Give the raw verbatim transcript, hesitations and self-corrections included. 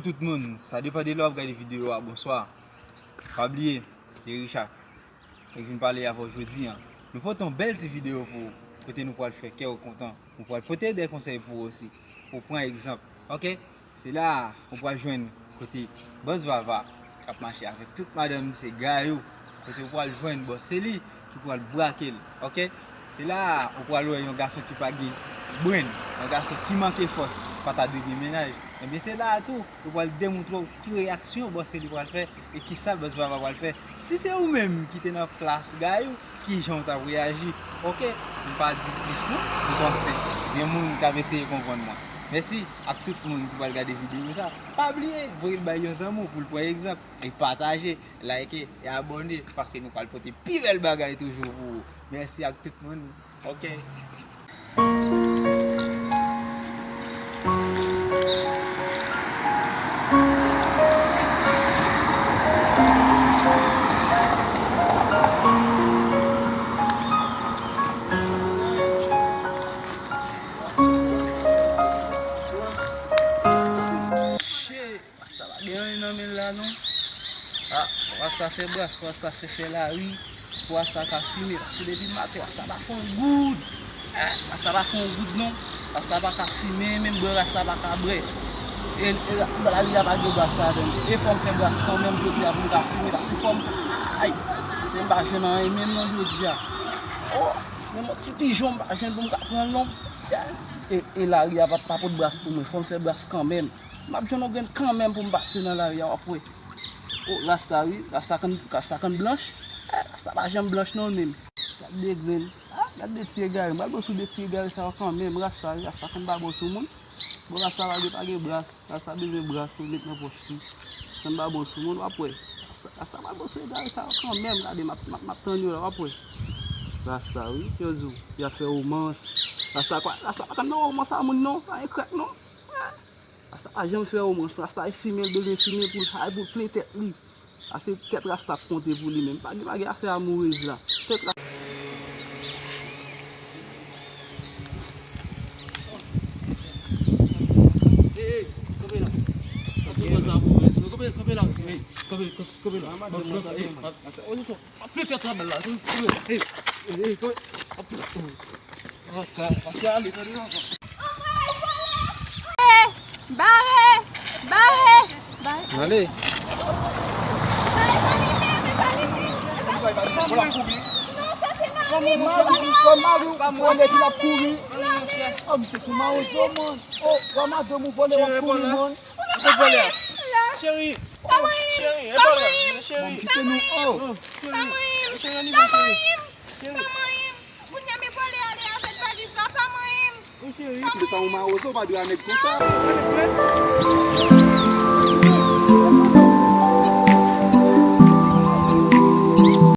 Tout moun, sa depann de lè w ap gade videyo a, bonswa. Pa bliye, se Richard k ap vin pale avè w jodi a. Nou pote yon bèl ti videyo pou ou, kote nou pral fè kè w kontan. Nou pral pote de konsèy pou ou osi, pou w pran egzanp, oke? Se la a ou pral jwenn kote Bòs Vava k ap mache avèk tout madanm li, se Gayou, kote ou pral jwenn, bon, se li ki pral brake l, oke? Se la a ou pral wè yon gason ki pa gen brenn, yon gason ki manke fòs, pa ta dwe gen mennaj. Ebyen, se la a tou ou pral demontre w ki reyaksyon Bòs se li pral fè e kisa Bòs Vava pral fè. Si se ou menm ki te nan plas Gayou, kijan w t ap reyaji? Oke, m pa di plis non, m panse gen moun k ap eseye konprann mwen. Mèsi ak tout moun ki pral gade videyo sa. Pa bliye, voye l bay yon zanmi w pou l pran egzanp. E pataje, like e abòne, paske nou pral pote pi bèl bagay toujou pou ou. Mèsi ak tout moun. Oke. Shit. Rasta pa gen anyen nan men l la non. Ah, rasta fè bras, rasta fè fè lari, pou rasta ka fimen, paske depi maten rasta pa fè yon goud. Eh, rasta pa fè yon goud non. Rasta pa ka fimen, menm bwè rasta pa ka bwè. E, e lari a pa gen bras ladan l. E fò m fè bras kanmenm jodi a pou m ka fimen, paske fò m, ay, se m pa jwenn anyen menm non jodi a. Oh, menm yon ti pijon m pa jwenn pou m ka pran l non. Syèl. E, e lari a pa, pa pot bras pou mwen, fò m fè bras kanmenm. M ap jwenn yon grenn kanmenm pou m pase nan lari a, w ap wè. O, rasta wi, rasta kann, rasta kann blanch. Eh, rasta pa janm blanch non menm. Gad de grenn. Ah, gad de ti egare. M pral bon sou de ti egare sa yo kanmenm. Rasta wi, rasta kann pa bon sou moun. Bon, rasta pa gen, pa gen bras. Rasta bezwen bras pou l met nan pòch li. Kann pa bon sou moun, w ap wè. Rasta, rasta pa bon sou egare sa yo kanmenm. Gade, m ap, m ap, m ap tann yo la, w ap wè. Rasta wi, yo di w, y ap fè womans. Rasta pa, rasta pa kann nan womans a moun non, pa gen krèk non. Rasta pa janm fè womans, rasta e fimen, l bezwen fimen pou l hay, pou l plen tèt li. Ase tèt rasta ap konte pou li menm. Pa gen, pa gen afè amourez la. Tèt rasta. Hey, hey, kanpe la. Kanpe, kanpe la. Hey, kanpe, kanpe, kanpe la. Hey, hey, hey, kanpe. Bare! Bare! Bare! Ale! Wè mari w vòlè epi l ap kouri. Oh, misye sou mawozo, man. Oh, wè madanm ou vòlè, w ap kouri, man. Cheri, vòlè a. Cheri, cheri, e vòlè a. Cheri. Bon, kite nou, oh. Cheri, cheri, ann ale, cheri. Cheri. Kounye a, men vòlè ale avèk valiz la, pa manyen m. Wi, cheri. Kite sa, yon mawozo, pa dwe a nèg konsa.